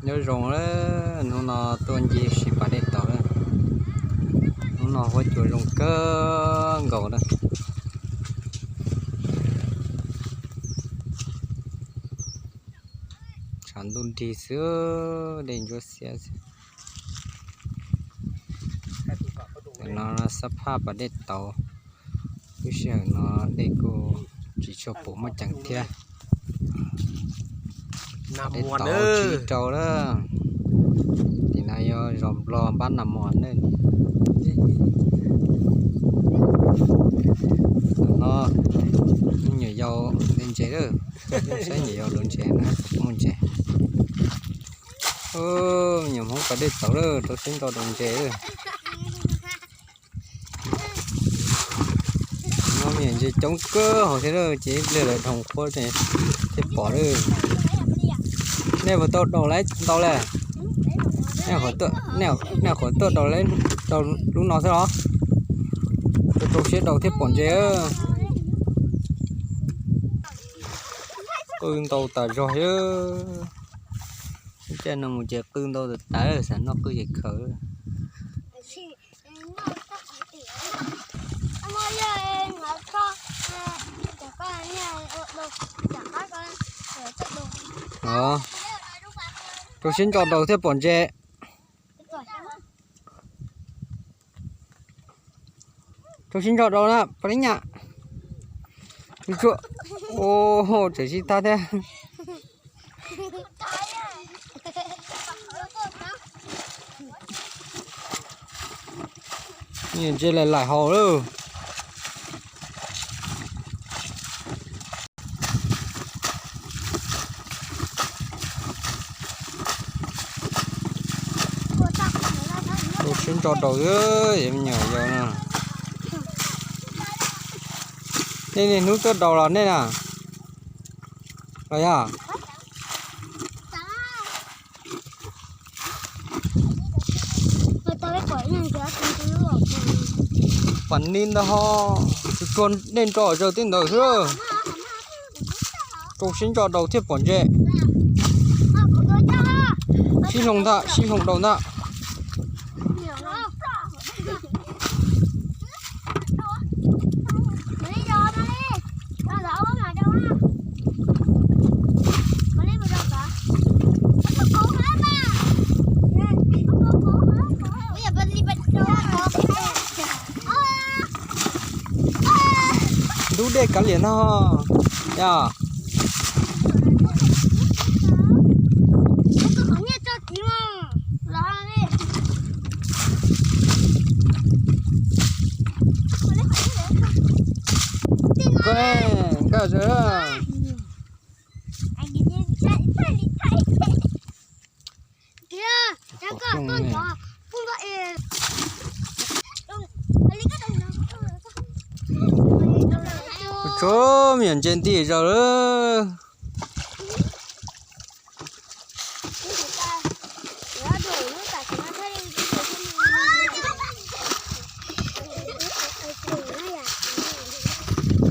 Nyob zoo lawm, hnub no tuaj ncig sim pas dej tauv lawm. Hnub no huab cua zoo kawg nkaus lawm. Tshav ntuj nrig xwb, dej ntsuab xiab xwb. Tam no xab phaj pas dej tauv, lub sij hawm no dej kuj tsis tshua pum muaj ceem thiab. Pas dej tauv tsis rau lawm. Tim no yog zos Nplog npab Nas Mos na. Tam no me nyuam yaus de ntses lawm, saib nyuam yaus dob ntses na, muaj ntses. Me nyuam Hmoob pas dej tauv lawm, rau siab ntso dob ntses lawm. No me nyuam ntses coob kawg hauv thiab lawm, ces ib pliag lawv dhoo qhuab thiaj pom lawm. Nej puas tau daus lawm ntau lawm? Nej qhuav tuaj daus lawm, daus lub no xwb los? Rau rau siab daus thiaj pom ntses. Qw ntau tas zog thiab. Caij no mus ces qw ntau tas tas, xav noj qwj ces khaws. Rau siab ntso daus thiaj pom ntses. Rau siab ntso daus na, pas li nyam. Tseem sib tag thiab. Ntses laim laim haus lawm. Rau siab ntso daus, me nyuam yaus no. Nej niaj hnub tuaj daus los nej na? Los yog? Pas ni ntawd ho, tsuag tsuag dej ntso zaws tej ntawd xwb. Rau siab ntso daus thiaj pom ntses. Sib hloov ntag, sib hloov daus ntag. Ntub dej kav liam no yog. Koj, nkaj zaws. Tshuav me nyuam ntses nti zaws lawm.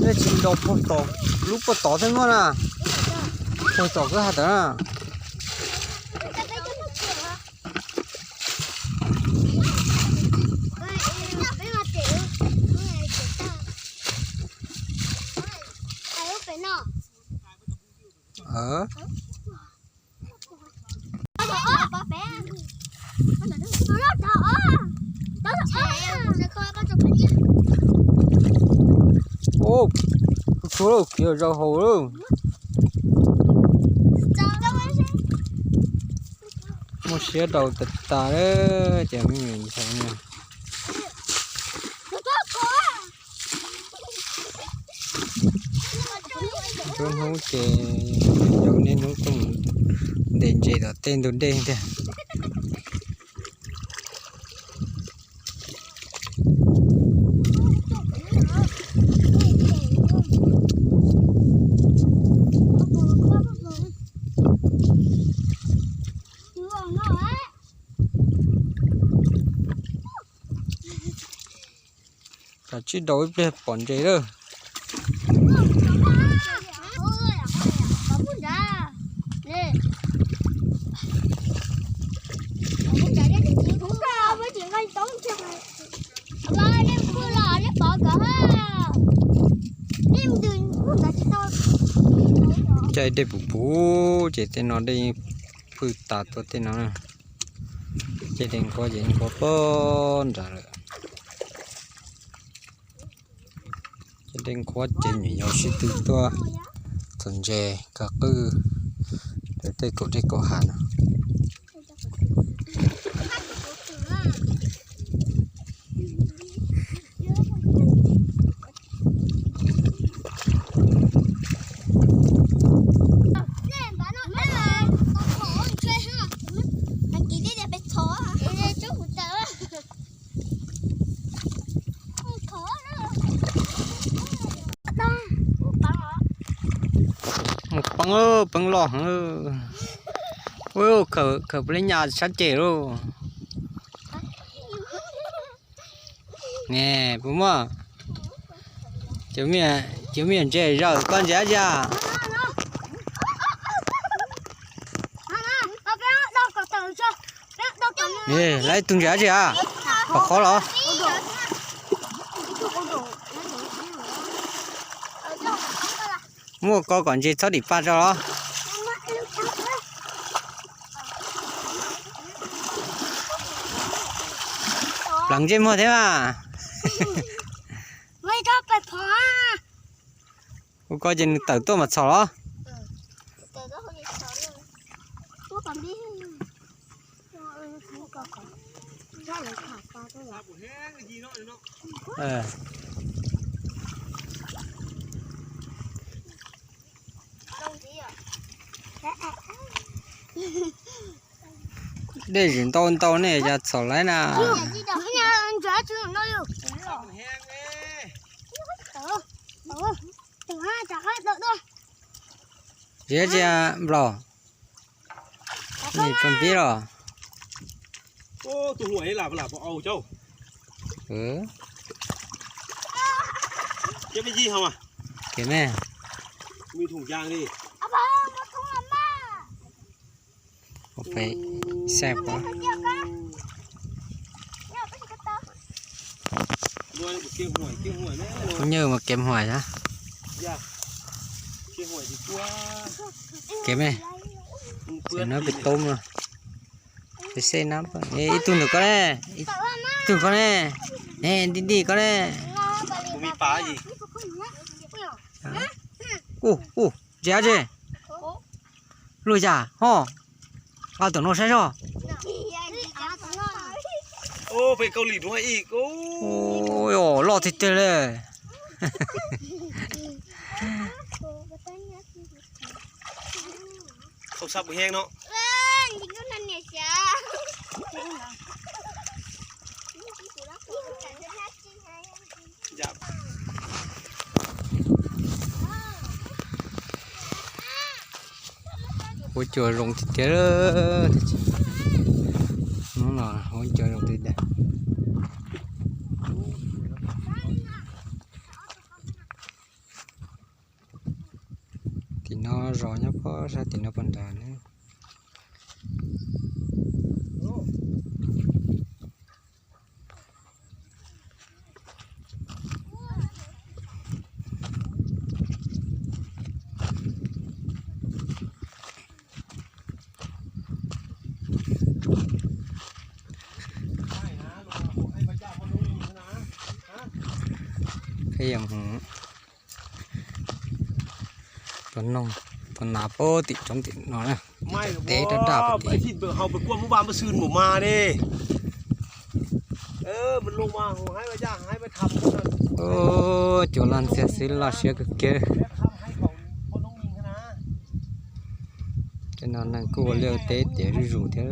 Nej tsis ntaus pog tom, lub pog tod thiab muaj na. Pog tom koj has tawm na. Ub, tsuag kiv zaus haus lawm. Muaj siab daus tas tas lawm ces me nyuam ntses no. Nruab hnub ces yog niaj hnub tuaj mus de ntses tom tej ntug dej tiag. Kav tsij daus ib pliag pom ntses lawm. Dej dej puv puv ces tej no dej phwj tas tuaj tej no na. Ces dej nqhuab ces nqhuab pog nrad lawm. Ces dej nqhuab ces nyuam yaus sib tw tuaj txhom ntses kawg qwj rau tej kaum dej kaum hav no. Mus poob, poob loj heev. Ua khawm peb lub nyas sab ceg lauj. Ne, puas muaj? Cov me nyuam ntses zawm koj ntsia ntsia. Lawv ib tug ntsia ntsia, pom qhov los. Muaj ko kom ntses txhob dim pag tso los. Pleev ntsej muag thiab mas. Ua ko ces nws tawm tuaj mas txhom los. Dej tsis ntau ntau ne, cas txhom laiv na. Tsis tsis nplaum. Nws pog npib los. Kev me. Peb saib pov. Kuv nyiam mas kev hmuam xwb. Kev me. Ces no peb toob no. Peb saib na, ib tug ntawm koj ne, ib tug koj ne, ne nti nti koj ne. Ub, ub, ntsia tsi. Luaj yam ho. Nqa tom no saib zog. Ub, loj tiag tiag li. Huab cua zoo tiag tiag. Hnub no huab cua zoo tiag tiag. Tim no zos nyob pob sab tim no pog nrad na. Peb yuav mus tua noog, tua nas puag tim roob tim no na. Teb daj daj puag tim. Cua loj ntxiag xwb, loj siab kawg kiag. Tej no neeg kuj ua liaj teb tiav zuj zus thiab.